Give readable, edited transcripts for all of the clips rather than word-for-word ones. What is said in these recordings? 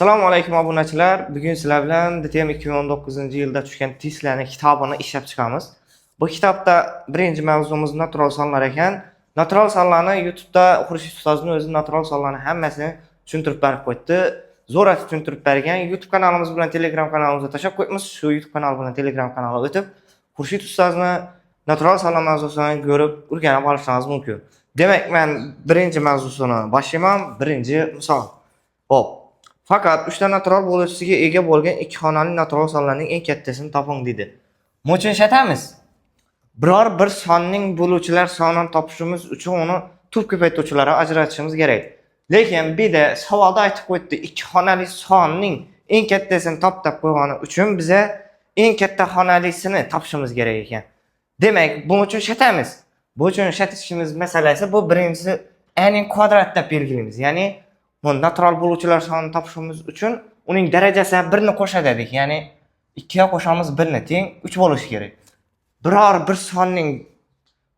Assalomu alaykum, obunachilar. Bugun sizlar bilan DTM 2019-yilda tushgan testlarning kitobini ishlab chiqamiz. Bu kitobda birinchi mavzumiz natural sonlar ekan. Natural sonlarni YouTube'da Xurshid ustozni o'zi natural sonlarni hammasini tushuntirib berib qo'ydi. Zo'r etib tushuntirib bergan. YouTube kanalimiz bilan Telegram kanalimizga tashlab qo'yibmiz. Shu YouTube kanali bilan Telegram kanaliga o'tib, Xurshid ustozni natural sonlar mavzusini ko'rib, o'rganib olishingiz mumkin. Demak, men birinchi mavzusini boshlayman. Birinchi misol. Xo'p. Faqat 3 ta natural bo'luvchisiga ega bo'lgan ikki xonali natural sonlarning eng kattasini toping deydi. Nima uchun ishlatamiz? Biror bir sonning bo'luvchilar sonini topishimiz uchun uni tub ko'paytiruvchilarga ajratishimiz kerak. Lekin bu yerda savolda aytib qo'yibdi, ikki xonali sonning eng kattasini top deb qo'ygani uchun biza eng katta xonalisini topishimiz kerak ekan. Demak, buning uchun ishlatamiz. Bu uchun ishlatishimiz masalasi bu birinchisi n ning kvadrat deb belgilaymiz. Ya'ni bu natural bo'luvchilar sonini topishimiz uchun uning darajasi birni qo'shadi dedik. Ya'ni 2 ga qo'shamiz 1 ni teng 3 bo'lishi kerak. Biror bir sonning,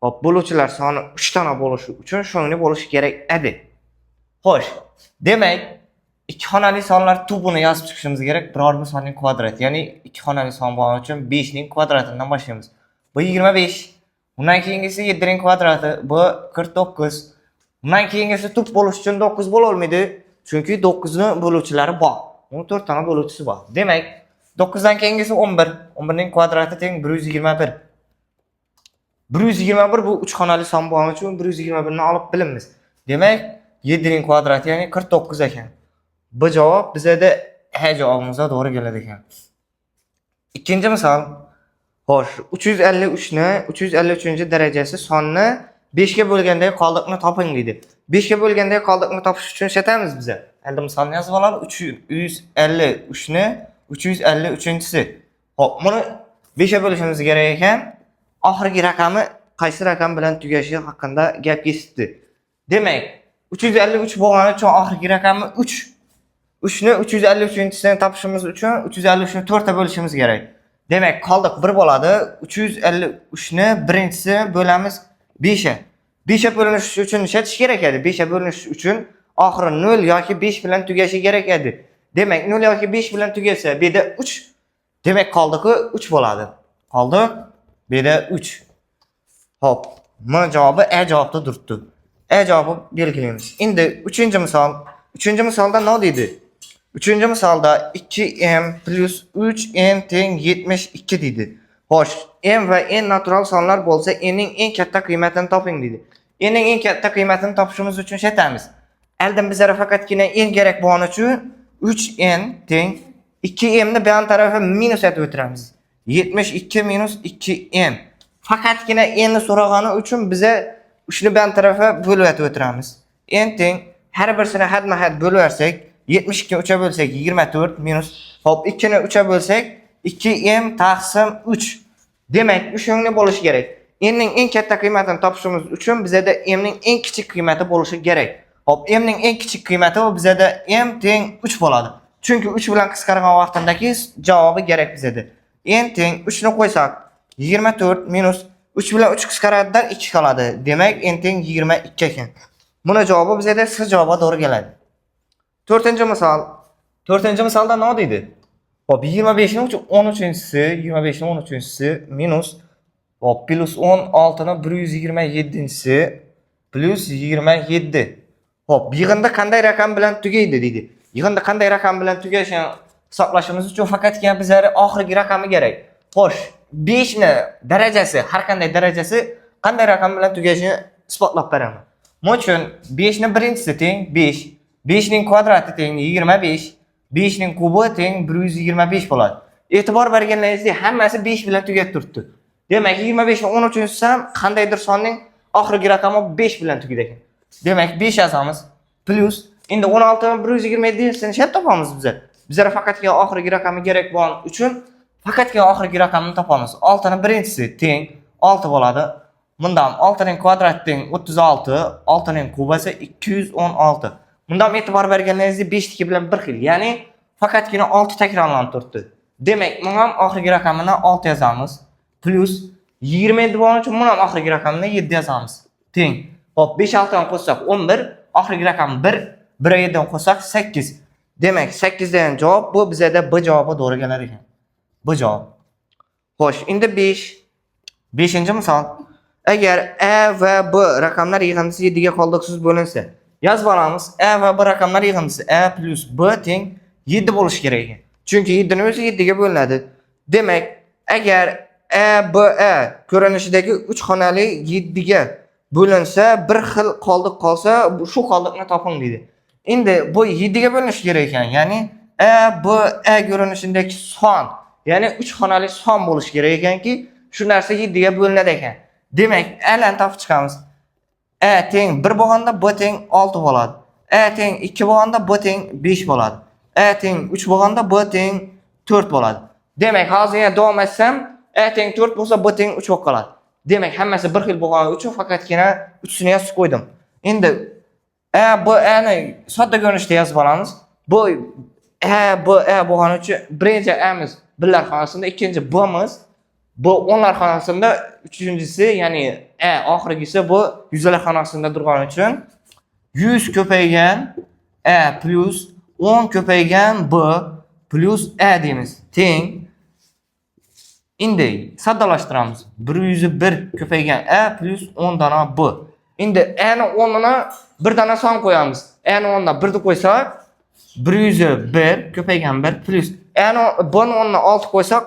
hop, bo'luvchilar soni 3 tona bo'lishi uchun shunga bo'lishi kerak edi. Xo'sh, demak, ikki xonali sonlar tubini yozib chiqishimiz kerak. Biror bir sonning kvadrati, ya'ni ikki xonali son bo'lgani uchun 5 ning kvadratidan boshlaymiz. Bu 25. Undan keyingisi 7 ning kvadrati, bu 49. Undan keyingisi tub bo'lishi uchun 9 bo'la olmaydi. Chunki 9 ni bo'luvchilari bor. Uni 4 tona bo'luvchisi bor. Demak, 9 dan keyingisi 11. 11 ning kvadrati teng 121. 121 bu 3 xonali son bo'lgani uchun 121 ni olib bilamiz. Demak, 7 ning kvadrati, ya'ni 49 ekan. Bu javob bizada H javobimizga to'g'ri keladi ekan. Ikkinchi misol. Xo'sh, 353 ni 353-darajasi sonni 5 ga bo'lganda qoldiqni toping deydi. 5 ga bo'lganda qoldiqni topish uchun ishlatamiz biza. Endi misolni yozib olamiz. 353 ni 353-si. Xo'p, buni 5 ga bo'lishimiz kerak ekan. Oxirgi raqami qaysi raqam bilan tugashi haqida gap ketibdi. Demak, 353 bo'lgani uchun oxirgi raqami 3. 3 ni 353-sini topishimiz uchun 353 ni 4 ga bo'lishimiz kerak. Demak, qoldiq 1 bo'ladi. 353 ni birinchisi bo'lamiz 5 ga. 5 ga bo'linishi uchun ishlatish kerak edi. 5 ga bo'linishi uchun oxiri 0 yoki 5 bilan tugashi kerak edi. Demak, 0 yoki 5 bilan tugasa, bu yerda 3. Demak, qoldiqi 3 bo'ladi. Qoldiq bu yerda 3. Xo'p, M javobi E javobda turibdi. E javobi belgilaymiz. Endi 3-misol. 3-misolda nima deydi? 3-misolda 2m plus 3n teng 72 deydi. Xo'sh, m va n natural sonlar bo'lsa, n ning eng katta qiymatini toping deydi. N ning eng katta qiymatini topishimiz uchun ishlatamiz. Oldin bizlarga faqatgina n kerak bo'lgani uchun 3n teng 2m ni bu yon tarafi minus etib o'tiramiz. 72 minus 2m. Faqatgina n ni so'ragani uchun biza 3 ni bu yon tarafa bo'lib etib o'tiramiz. N teng har birisini hadma-had bo'lib bersak, 72 ni 3 ga bo'lsak 24 minus, hop, 2 ni 3 ga bo'lsak 2m taqsim 3. Demak, 3 o'ngli bo'lishi kerak. N ning eng katta qiymatini topishimiz uchun bizada m ning eng kichik qiymati bo'lishi kerak. Hop, m ning eng kichik qiymati bu bizada m teng 3 bo'ladi. Chunki 3 bilan qisqargan vaqtidagi javobi kerak bizada. N teng 3 ni qo'ysak 24 minus 3 bilan 3 qisqaradidan 2 qoladi. Demak, n teng 22 ekan. Buni javobi bizada S javobi to'g'ri keladi. To'rtinchi misol. To'rtinchi misolda nima deydi? Hop, 25 ning 13-si, 25 ning 13-si minus, hop, plus 16 ni 127-si plus 27. Hop, yig'indi qanday raqam bilan tugaydi deydi. Yig'indi qanday raqam bilan tugashini hisoblashimiz uchun faqatgina bizlarga oxirgi raqami kerak. Xo'sh, 5 ni darajasi, har qanday darajasi qanday raqam bilan tugashini isbotlab beraman. Nima uchun 5 ni birinchisi teng 5, 5 ning kvadrati teng 25, 5 ning kubi teng 125 bo'ladi. E'tibor berganlaringizdek, hammasi 5 bilan tugab turibdi. Demak, 25 ning 13-si ham qandaydir sonning oxirgi raqami 5 bilan tugaydi ekan. Demak, 5 yozamiz. Plus endi 16 ni 127 sini ham topamiz biz. Bizlar faqatgina oxirgi raqami kerak bo'lgani uchun faqatgina oxirgi raqamni topamiz. 6 ni birinchisi teng 6 bo'ladi. Bundan 6 ning kvadrati teng 36, 6 ning kubasi 216. Bundan e'tibor berganlaringizdek 5 niki bilan bir xil, ya'ni faqatgina 6 takrorlanib turibdi. Demak, buni ham oxirgi raqamini 6 yozamiz. Plus 27 bo'lgani uchun buni ham oxirgi raqamini 7 yozamiz. Teng. Hop, 5 6 dan qo'shsak 11, oxirgi raqam 1, 1 7 dan qo'shsak 8. Demak, 8 degan javob bu bizada B javobi to'g'ri kelar ekan. B javob. Xo'sh, endi 5. 5-misol. Agar A va B raqamlar yig'indisi 7 ga qoldiqsiz bo'linsa, yozib olamiz. A va B raqamlar yig'indisi A plus B teng 7 bo'lishi kerak ekan. Chunki 7 ni o'zi 7 ga bo'linadi. Demak, agar A B A ko'rinishidagi 3 xonali 7 ga bo'linsa, bir xil qoldiq qolsa, shu qoldiqni toping deydi. Endi bu 7 ga bo'linishi kerak ekan. Ya'ni A B A ko'rinishidagi son, ya'ni 3 xonali son bo'lishi kerak ekanki, shu narsa 7 ga bo'linadi ekan. Demak, A'larni topib chiqamiz. A teng 1 bo'lganda B teng 6 bo'ladi. A teng 2 bo'lganda B teng 5 bo'ladi. A teng 3 bo'lganda B teng 4 bo'ladi. Demak, hozir yana davom etsam, A teng 4 bo'lsa B teng 3 bo'lib qoladi. Demak, hammasi bir xil bo'lgani uchun faqatgina uchisini yozib qo'ydim. Endi A B A ni sodda ko'rinishda yozib olamiz. Bu A B A bo'lgani uchun birinchi A'miz birlar xonasida, ikkinchi B'miz bu o'nlar xonasida, uchinchisi, ya'ni A oxirgisi bu yuzlar xonasida turgani uchun 100 ko'paygan A plus 10 ko'paygan B plus A deymiz. Teng. Endi soddalashtiramiz. 101 ko'paygan A plus 10 dona B. Endi A ni o'rnina bir dona son qo'yamiz. A ni o'rnina 1 ni qo'ysak, 101 ko'paygan 1 plus A ni B ni o'rnina 6 qo'ysak,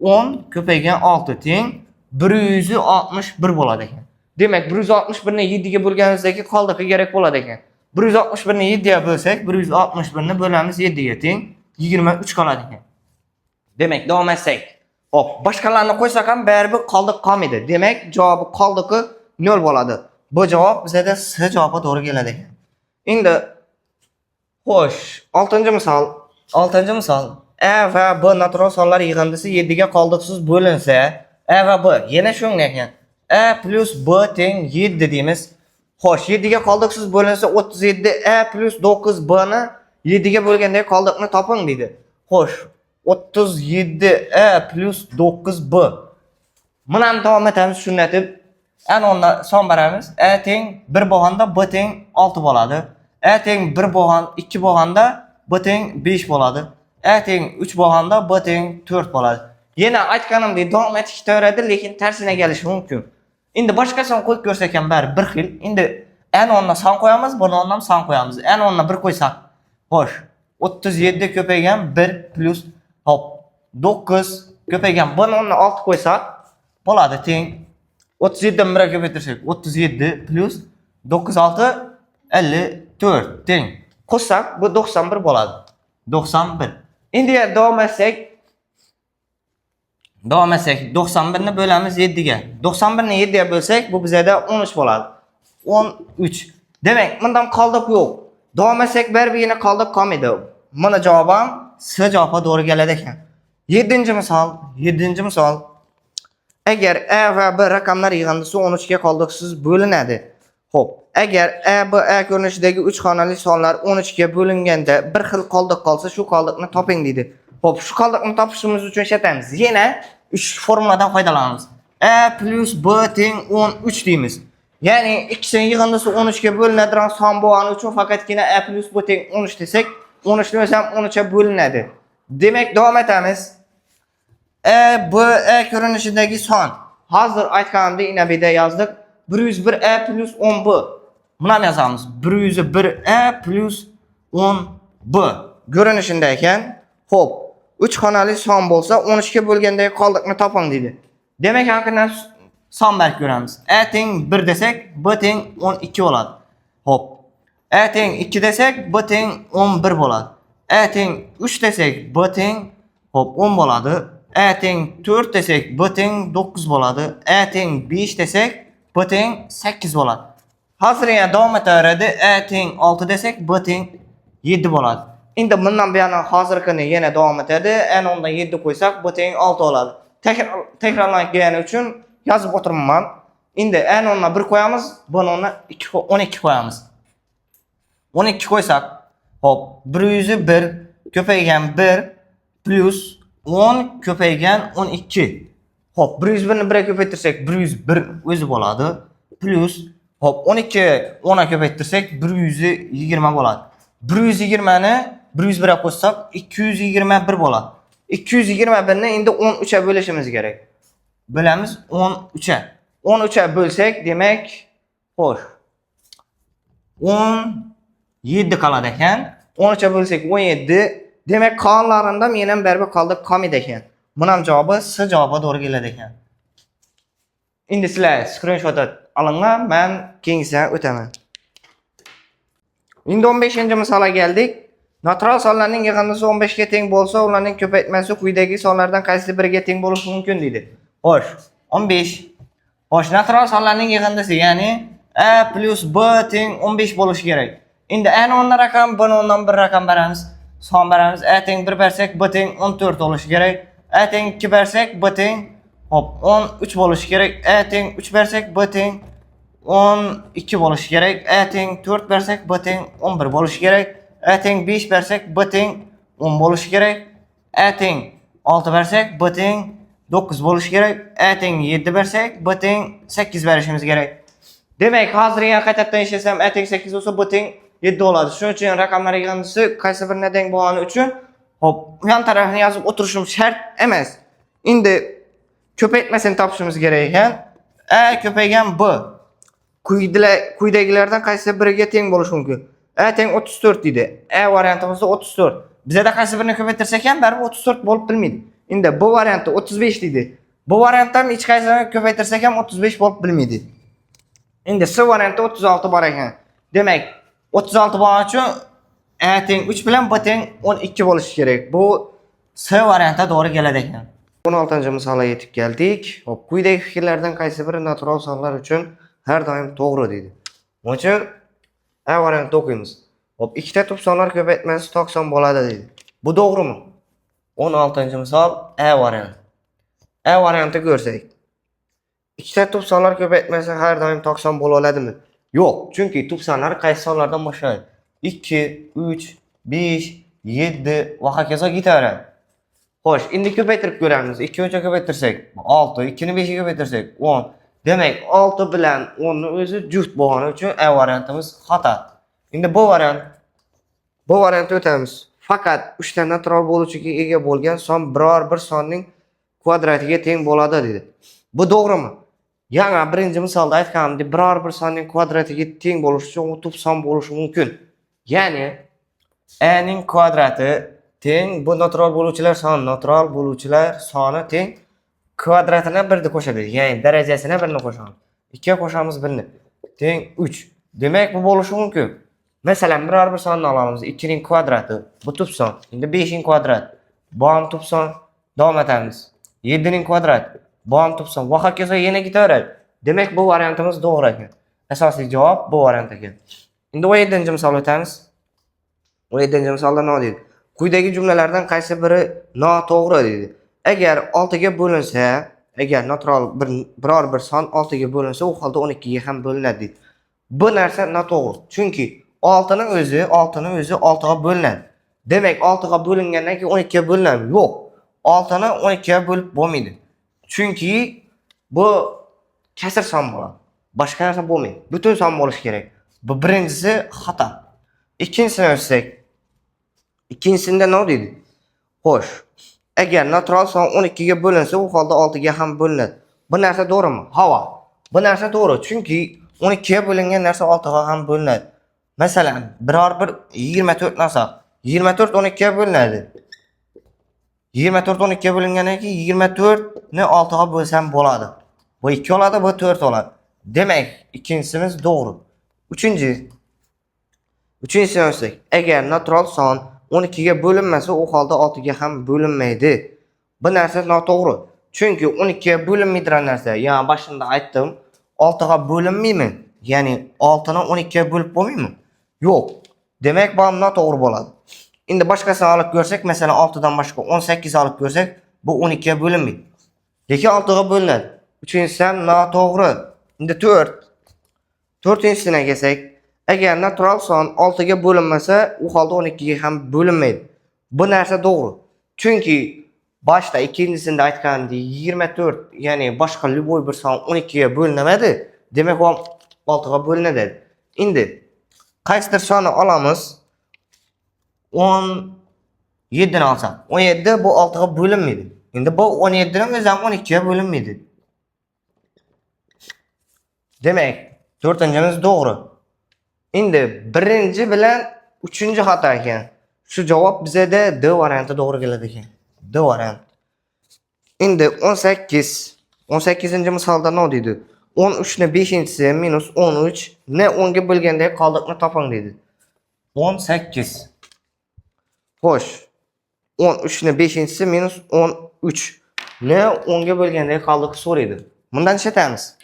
10 ko'paygan 6 teng 161 bo'ladi ekan. Demak, 161 ni 7 ga bo'lganimizdagi qoldiqi kerak bo'ladi ekan. 161 ni 7 ga bo'lsak, 161 ni bo'lamiz 7 ga teng 23 qoladi ekan. Demak, davom etsak. Xo'p, boshqalarni qo'ysak ham baribir qoldiq qolmaydi. Demak, javobi qoldiqi 0 bo'ladi. Bu javob bizada S javobi to'g'ri keladi ekan. Endi xo'sh, 6-misol. 6-misol. A va B natural sonlar yig'indisi 7 ga qoldiqsiz bo'linsa, A va B yana shunday ekan. A plus B teng 7 deymiz. Xo'sh, 7 ga qoldiqsiz bo'linsa 37 A plus 9 B ni 7 ga bo'lganda qoldiqni toping deydi. Xo'sh, 37 A plus 9 B. Buni ham davom etamiz shunday deb. Ana o'rnina son beramiz. A teng 1 bo'lganda B teng 6 bo'ladi. A teng 1 bo'lgan 2 bo'lganda B teng 5 bo'ladi. A teng 3 bo'lganda B teng 4 bo'ladi. Yana aytganimdek davom etib ketaveradi, lekin tersine kelishi mumkin. Endi boshqa son qo'yib ko'rsak ham bari bir xil. Endi A ni o'rnina son qo'yamiz, B ni o'rnina ham son qo'yamiz. A ni o'rnina 1 qo'ysak, xo'sh, 37 ko'paygan 1 plus hop 9 ko'paygan B ni o'rnina 6 qo'ysak bo'ladi teng 37 dan 1 ko'paytirsak 37 plus 9 6 54 teng. Qo'shsak bu 91 bo'ladi. 91. Endi yana davom etsak, 91 ni bo'lamiz 7 ga. 91 ni 7 ga bo'lsak, bu bizada 13 bo'ladi. 13. Demak, bundan qoldiq yo'q. Davom etsak baribir yana qoldiq qolmaydi. Mana javob ham S javobi to'g'ri keladi ekan. 7-misol, 7-misol. Agar A va B raqamlar yig'indisi 13 ga qoldiqsiz bo'linadi. Xo'p, agar A B A ko'rinishidagi 3 xonali sonlar 13 ga bo'linganda bir xil qoldiq qolsa, shu qoldiqni toping deydi. Xo'p, shu qoldiqni topishimiz uchun ishlatamiz. Yana 3 formuladan foydalanamiz. A plus B teng 13 deymiz. Ya'ni ikkisining yig'indisi 13 ga bo'linadigan son bo'lgani uchun faqatgina A plus B teng 13 desak, 13 ni o'zi ham 13 ga bo'linadi. Demak, davom etamiz. A B A ko'rinishidagi son. Hozir aytganimdek inabida yozdik. 101 A plus 10 B. Buni ham yozamiz. 101 A plus 10 B ko'rinishida ekan. Xo'p, 3 xonali son bo'lsa 13 ga bo'lgandagi qoldiqni toping deydi. Demak, haqiqatan son berib ko'ramiz. A teng 1 desak, B teng 12 bo'ladi. Xo'p. A teng 2 desak, B teng 11 bo'ladi. A teng 3 desak, B teng xo'p 10 bo'ladi. A teng 4 desak, B teng 9 bo'ladi. A teng 5 desak, B teng 8 bo'ladi. Hozir yana davom etaveradi. A teng 6 desak, B teng 7 bo'ladi. Endi bundan buyog'ini hozirgini yana davom etadi. A ni o'rniga 7 qo'ysak, B teng 6 bo'ladi. Takrorlanib kelgani uchun yozib o'tiribman. Endi A ni o'rniga 1 qo'yamiz, B ni o'rniga 2 12 qo'yamiz. 12 qo'ysak, hop, 101 ko'paygan 1 plus 10 ko'paygan 12. Hop, 101 ni 1 ga ko'paytirsak 101 o'zi bo'ladi. Plus, hop, 12 10 ga ko'paytirsak 120 bo'ladi. 120 ni 101 ga qo'shsak 221 bo'ladi. 221 ni endi 13 ga bo'lishimiz kerak. Bo'lamiz 13 ga. 13 ga bo'lsak, demak, xo'sh. 17 qoladi ekan. 13 ga bo'lsak 17. Demak, qolganlaridan yana ham baribir qoldi qolmaydi ekan. Buni ham javobi C javobi to'g'ri keladi ekan. Endi sizlar skrinshot olinglar, men keyingisiga o'taman. Endi 15-misolga keldik. Natural sonlarning yig'indisi 15 ga teng bo'lsa, ularning ko'paytmasi quyidagi sonlardan qaysi biriga teng bo'lishi mumkin deydi. Xo'sh, 15. Xo'sh, natural sonlarning yig'indisi, ya'ni a plus b teng 15 bo'lishi kerak. Endi a ni 10 raqam, b ni 10 dan 1 raqam beramiz. Son beramiz. A teng 1 bersak, b teng 14 bo'lishi kerak. A teng 2 bersak, b teng hop 13 bo'lishi kerak. A teng 3 bersak, b teng 12 bo'lishi kerak. A teng 4 bersak, b teng 11 bo'lishi kerak. A teng 5 bersak, b teng 10 bo'lishi kerak. A teng 6 bersak, b teng 9 bo'lishi kerak. A teng 7 bersak, b teng 8 berishimiz kerak. Demak, hozir yana qaytadan ishlasam, a teng 8 bo'lsa, b teng 7 bo'ladi. Shuning uchun raqamlar yig'indisi qaysi birine teng bo'lgani uchun, hop, u yon tarafini yozib o'tirishim shart emas. Endi ko'paytmasini topishimiz kerak ekan. A ko'paygan b quyidagilardan qaysi biriga teng bo'lishi mumkin? A teng 34 deydi. A variantimizda 34. Bizada qaysi birini ko'paytirsak ham baribir 34 bo'lib bilmaydi. Endi B varianti 35 deydi. Bu variantda ham hech qaysini ko'paytirsak ham 35 bo'lib bilmaydi. Endi C varianti 36 bor ekan. Demak, 36 bo'lgani uchun A teng 3 bilan B teng 12 bo'lishi kerak. Bu C variantga to'g'ri keladi ekan. 16-misolga yetib keldik. Hop, quyidagi fikrlardan qaysi biri natural sonlar uchun har doim to'g'ri deydi. Buning uchun A variantni o'qiymiz. Hop, ikkita tub sonlar ko'paytmasi to'q son bo'ladi deydi. Bu to'g'rimi? 16-misol A variant. A varianti ko'rsak. Ikkita tub sonlar ko'paytmasi har doim to'q son bo'la oladimi? Yo'q, chunki tub sonlar qaysi sonlardan boshlanadi? 2, 3, 5, 7 va hokazo ketaveradi. Xo'sh, endi ko'paytirib ko'ramiz. 2 3 ga ko'paytirsak 6, 2 ni 5 ga ko'paytirsak 10. Demak, 6 bilan 10 ni o'zi juft bo'lgani uchun A variantimiz xato. Endi bu variantni o'tamiz. Faqat 3 ta natural bo'luvchiga ega bo'lgan son biror bir sonning kvadratiga teng bo'ladi dedi. Bu to'g'rimi? Yana birinchi misolda aytganimdek, biror bir sonning kvadratiga teng bo'lishi uchun u tub son bo'lishi mumkin. Ya'ni a ning kvadrati teng bu natural bo'luvchilar soni, natural bo'luvchilar soni teng kvadratini birni qo'shadi. Ya'ni darajasini birni qo'shamiz. 2 ga qo'shamiz birni. Teng 3. Demak, bu bo'lishi mumkin. Masalan, biror bir sonni olamiz. 2 ning kvadrati bu tub son. Endi 5 ning kvadrati bu ham tub son. Davom etamiz. 7 ning kvadrati bu ham tub son. Va hokazo yana ketaveradi. Demak, bu variantimiz to'g'ri ekan. Asosiy javob bu variant ekan. Endi 17-misol o'tamiz. 17-misolda nima deydi? Quyidagi jumlalardan qaysi biri noto'g'ri deydi. Agar 6 ga bo'linsa, agar natural bir biror bir son 6 ga bo'linsa, u holda 12 ga ham bo'linadi deydi. Bu narsa noto'g'ri. Chunki 6 ni o'zi 6 ga bo'linadi. Demak, 6 ga bo'lingandan keyin 12 ga bo'linadi. Yo'q. 6 ni 12 ga bo'lib bo'lmaydi. Chunki bu kasr son bo'ladi. Boshqa narsa bo'lmaydi. Butun son bo'lishi kerak. Bu birinchisi xato. Ikkinchisini o'tsak. Ikkinchisida nima deydi? Xo'sh, agar natural son 12 ga bo'linsa, u holda 6 ga ham bo'linadi. Bu narsa to'g'rimi? Havo. Bu narsa to'g'ri, chunki 12 ga bo'lingan narsa 6 ga ham bo'linadi. Masalan, biror bir 24 olsak, 24 12 ga bo'linadi. 24 12 ga bo'lingandan keyin 24 ni 6 ga bo'lsam bo'ladi. Bu 2 oladi, bu 4 oladi. Demak, ikkinchisimiz to'g'ri. Uchinchi. Uchinchisini olsak, agar natural son 12 ga bo'linmasa, u holda 6 ga ham bo'linmaydi. Bu narsa noto'g'ri. Chunki 12 ga bo'linmaydigan narsa, ya'ni boshida aytdim, 6 ga bo'linmaymi? Ya'ni 6 ni 12 ga bo'lib bo'lmaymi? Yo'q. Demak, bu ham noto'g'ri bo'ladi. Endi boshqasini olib ko'rsak, masalan, 6 dan boshqa 18 olib ko'rsak, bu 12 ga bo'linmaydi. Lekin 6 ga bo'linadi. Uchinchisi ham noto'g'ri. Endi 4. To'rtinchisina kelsak, agar natural son 6 ga bo'linmasa, u holda 12 ga ham bo'linmaydi. Bu narsa to'g'ri. Chunki boshda ikkinchisida aytgandek 24, ya'ni boshqa любой bir son 12 ga bo'linmadi. Demak, u ham 6 ga bo'linadi. Endi qaysidir sonni olamiz. 17 ni olsak, 17 bu 6 ga bo'linmaydi. Endi bu 17 ning o'zi ham 12 ga bo'linmaydi. Demak, to'rtinchimiz to'g'ri. Endi birinchi bilan uchinchi xato ekan. Shu javob bizada D varianti to'g'ri keladi ekan. D variant. Endi 18. 18-misolda nima deydi? 13 ni 5-inchisi minus 13 ni 10 ga bo'lganda qoldiqni toping deydi. 18. Xo'sh. 13 ni 5-inchisi minus 13 ni 10 ga bo'lganda qoldiq so'raydi. Bundan ishlatamiz.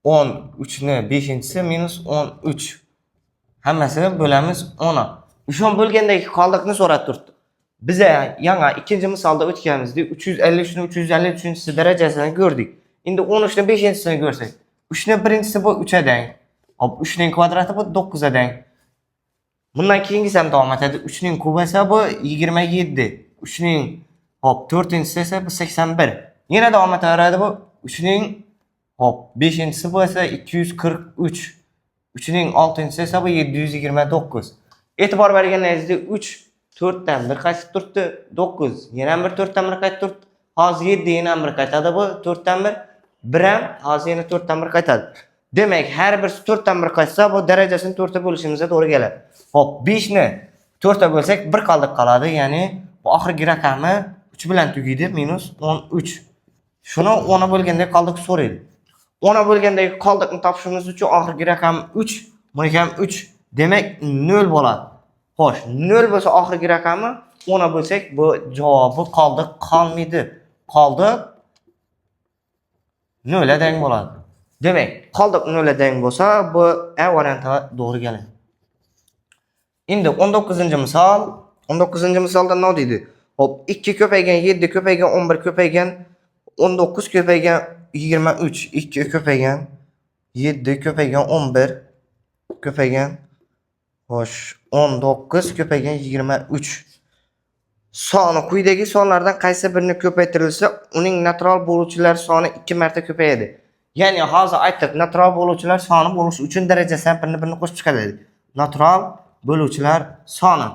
13 ni 5-inchisi minus 13. Hammasini bo'lamiz 10 a. O'sha bo'lgandagi qoldiqni so'rab turibdi. Biza yana ikkinchi misolda o'tganimizda 353 ni 353-inchisi darajasini ko'rdik. Endi 13 ni 5-inchisini ko'rsak, 3 ni birinchisi bu 3 ga teng. Hop, 3 ning kvadrati bu 9 ga teng. Bundan keyingisi ham davom etadi. 3 ning kubi esa bu 27. 3 ning, hop, 4-inchisi esa bu 81. Yana davom etaveradi bu 3 ning, hop, 5-inchisi bu esa 243. 3 ning 6-inchisi esa bu 729. E'tibor berganingizda 3 4 dan bir qaytib turibdi, 9 yana bir 4 dan bir qaytib turibdi. Hozir 7 yana bir qaytadi bu 4 dan bir. 1 ham hozir yana 4 dan bir qaytadi. Demak, har birisi 4 dan bir qaytsa, bu darajasini 4 ta bo'lishimizga to'g'ri keladi. Hop, 5 ni 4 ta bo'lsak, 1 qoldiq qoladi, ya'ni bu oxirgi raqami 3 bilan tugaydi, minus 13. Shuni 10 ga bo'lganda qoldiq so'raydi. 10 ga bo'lgandagi qoldiqni topishimiz uchun oxirgi raqam 3, buniki ham 3. Demak, 0 bo'ladi. Xo'sh, 0 bo'lsa oxirgi raqami 10 ga bo'lsak, bu javobi qoldiq qolmaydi. Qoldiq 0 ga teng bo'ladi. Demak, qoldiq 0 ga teng bo'lsa, bu A varianti to'g'ri keladi. Endi 19-misol, 19-misolda nima deydi? Hop, 2 ko'paygan 7 ko'paygan 11 ko'paygan 19 ko'paygan 23. 2 ko'paygan 7 ko'paygan 11 ko'paygan, xo'sh, 19 ko'paygan 23 soni quyidagi sonlardan qaysi birini ko'paytirilsa, uning natural bo'luvchilar soni 2 marta ko'payadi. Ya'ni hozir aytdik, natural bo'luvchilar soni bo'lishi uchun darajasi ham birini birini qo'shib chiqadi. Natural bo'luvchilar soni.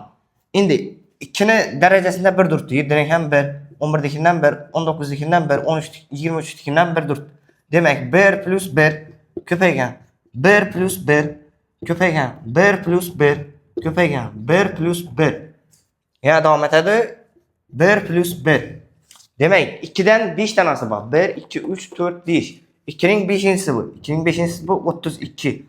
Endi 2 ni darajasida 1 turibdi. 7 ning ham 1, 11 nikidan 1, 19 nikidan 1, 13, 23 nikidan 1 turibdi. Demak, 1 plus 1 ko'paygan 1 plus 1 ko'paygan 1 plus 1 ko'paygan 1 plus 1. Yana davom etadi. 1 plus 1. Demak, 2 dan 5 tanasi bor. 1, 2, 3, 4, 5. 2 ning 5-inchisi bu. 2 ning 5-inchisi bu 32.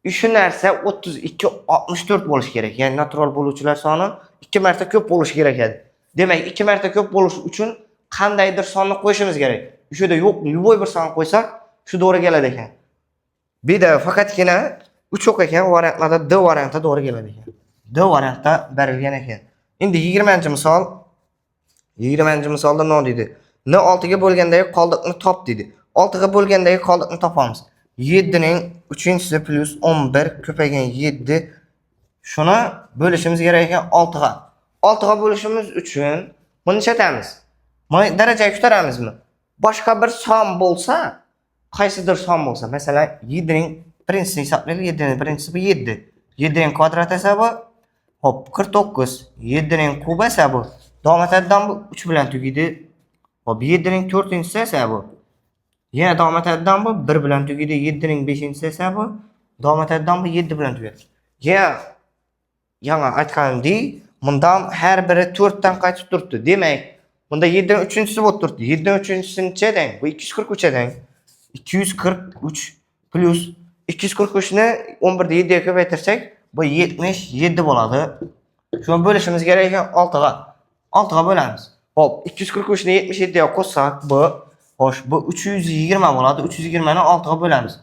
Shu narsa 32 64 bo'lishi kerak. Ya'ni natural bo'luvchilar soni 2 marta ko'p bo'lishi kerak edi. Demak, 2 marta ko'p bo'lishi uchun qandaydir sonni qo'yishimiz kerak. Shu yerda yo'q, любой bir son qo'ysak, shu to'g'ri keladi ekan. Bu yerda faqatgina 3 yo'q ekan, variantlarda D varianti to'g'ri keladi ekan. D variantda berilgan ekan. Endi 20-misol. 20-misolda nima deydi? N 6 ga bo'lgandagi qoldiqni top deydi. 6 ga bo'lgandagi qoldiqni topamiz. 7 ning 3-inchisi plus 11 ko'paygan 7, shuni bo'lishimiz kerak ekan 6 ga. 6 ga bo'lishimiz uchun buni ishlatamiz. Buni darajaga ko'taramizmi? Boshqa bir son bo'lsa, qaysidir son bo'lsa, masalan, 7 ning birinchisini hisoblaylik. 7 ning birinchisi bu 7. 7 ning kvadrati esa bu, hop, 49. 7 ning kubi esa bu davom etadigan bu 3 bilan tugaydi. Hop, 7 ning 4-inchisi esa bu yana davom etadigan bu 1 bilan tugaydi. 7 ning 5-inchisi esa bu davom etadigan bu 7 bilan tugaydi. Yana yana aytganimdek, bundan har biri 4 dan qaytib turibdi. Demak, bunda 7 ning 3-inchisi bo'lib turibdi. 7 ning 3-inchisi necha teng? Bu 243 teng. 243 plus 243 ni 11 da 7 ga ko'paytirsak, bu 77 bo'ladi. Shuni bo'lishimiz kerak ekan 6 ga. 6 ga bo'lamiz. Hop, 243 ni 77 ga qo'shsak, bu, xo'sh, bu 320 bo'ladi. 320 ni 6 ga bo'lamiz.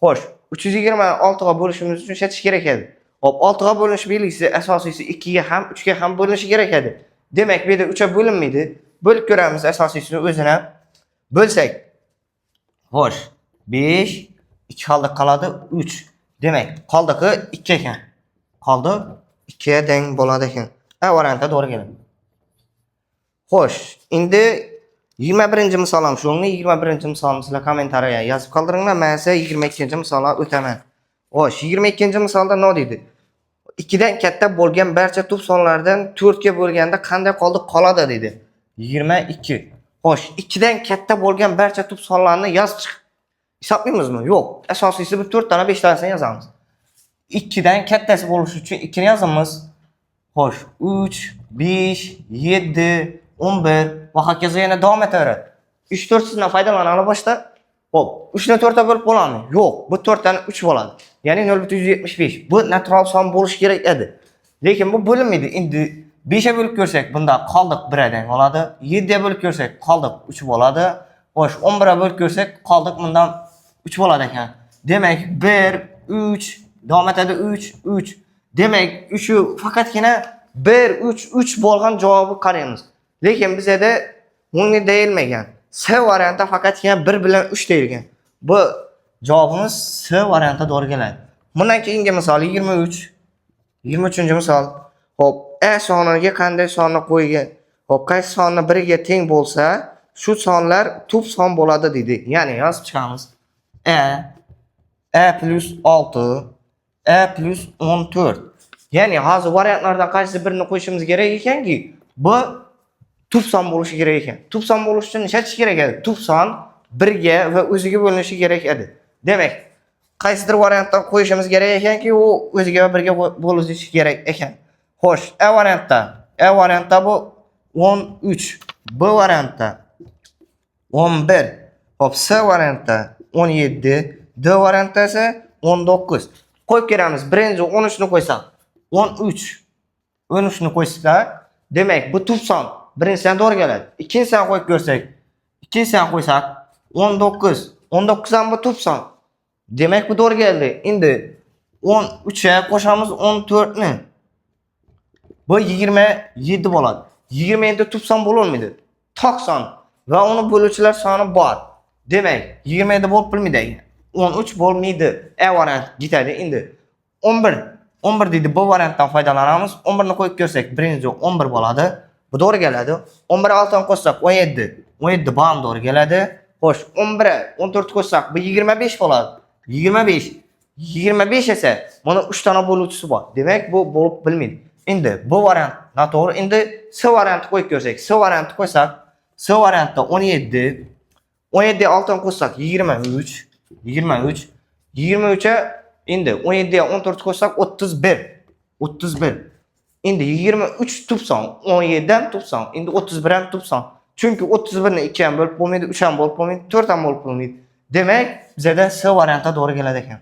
Xo'sh, 320 ni 6 ga bo'lishimiz uchun ishlatish kerak edi. Hop, 6 ga bo'linish belgisi asosiysi 2 ga ham, 3 ga ham bo'linishi kerak edi. Demak, bu yerda 3 ga bo'linmaydi. Bo'lib ko'ramiz asosiysini o'zini. Bo'lsak, xo'sh, 5, 2 qoldiq qoladi 3. Demak, qoldig'i 2 ekan. Qoldiq 2 ga teng bo'ladi ekan. A variantda to'g'ri keladi. Xo'sh, endi 21-misol ham shunga, 21-misolni sizlar kommentariyaga yozib qoldiringlar. Men esa 22-misolga o'taman. Xo'sh, 22-misolda nima deydi? 2 dan katta bo'lgan barcha tub sonlardan 4 ga bo'lganda qanday qoldiq qoladi dedi. 22. Xo'sh, 2 dan katta bo'lgan barcha tub sonlarni yozib chiq. Hisoblaymizmi? Yo'q. Asosiysi bu 4 tana 5 tanasini yozamiz. 2 dan kattasi bo'lishi uchun 2 ni yozamiz. Xo'sh, 3, 5, 7, 11 va hokazo yana davom etaveradi. 3 4 sizdan foydalanamiz boshda. Xo'p, 3 ni 4 ga bo'lib bo'ladimi? Yo'q, bu 4 tani 3 bo'ladi. Ya'ni 0.175. Bu natural son bo'lishi kerak edi. Lekin bu bo'linmaydi. Endi 5 ga bo'lib ko'rsak, bunda qoldiq 1 dan bo'ladi. 7 ga bo'lib ko'rsak, qoldiq 3 bo'ladi. Xo'sh, 11 ga bo'lib ko'rsak, qoldiq bundan 3 bo'ladi ekan. Demak, 1, 3, davom etadi 3, 3. Demak, 3 faqatgina 1, 3, 3 bo'lgan javobi qaraymiz. Lekin bizada bunga deyilmagan. C variantda faqatgina 1 bilan 3 deyilgan. Bu javobimiz C variantda to'g'ri keladi. Bundan keyingi misol 23. 23-misol. Xo'p, A soniga qanday sonni qo'ygan? Xo'p, qaysi sonni biriga teng bo'lsa, shu sonlar tub son bo'ladi deydi. Ya'ni yozib chiqamiz. A plus 6, A plus 14. Ya'ni hozir variantlardan qaysi birini qo'yishimiz kerak ekanki, bu tub son bo'lishi kerak ekan. Tub son bo'lishi uchun nishlatish kerak edi? Tub son birga va o'ziga bo'linishi kerak edi. Demak, qaysidir variantdan qo'yishimiz kerak ekanki, u o'ziga va birga bo'linishi kerak ekan. Xo'sh, A variantda bu 13, B variantda 11, Xo'p, C variantda 17, D variantda esa 19. Qo'yib kelamiz. Birinchi 13 ni qo'ysak, 13. 13 ni qo'ysak, demak, bu tub son birinchisidan to'g'ri keladi. Ikkinchisini qo'yib ko'rsak, ikkinchisini qo'ysak 19. 19 ham bu tub son. Demak, bu to'g'ri keldi. Endi 13 ga qo'shamiz 14 ni. Bu 27 bo'ladi. 27 tub son bo'lolmaydi. Toq son va uni bo'luvchilar soni bor. Demak, 27 bo'lib bilmaydi. 13 bo'lmaydi. A variant ketadi endi. 11. 11 deydi. Bu variantdan foydalanamiz. 11 ni qo'yib ko'rsak, birinchi 11 bo'ladi. Bu to'g'ri keladi. 11 6 ni qo'shsak 17. 17 bu ham to'g'ri keladi. Xo'sh, 11 14 qo'shsak bu 25 bo'ladi. 25. 25 esa buni 3 tana bo'luvchisi bor. Demak, bu bo'lib bilmaydi. Endi bu variant noto'g'ri. Endi C variantni qo'yib ko'rsak, C variantni qo'ysak, C variantda 17, 17 6 ni qo'shsak 23, 23, 23 ga endi 17 ga 14 qo'shsak 31, 31. Endi 23 tub son, 17 ham tub son, endi 31 ham tub son. Chunki 31 ni 2 ham bo'lib bo'lmaydi, 3 ham bo'lib bo'lmaydi, 4 ham bo'lib bo'lmaydi. Demak, bizada C variantda to'g'ri keladi ekan.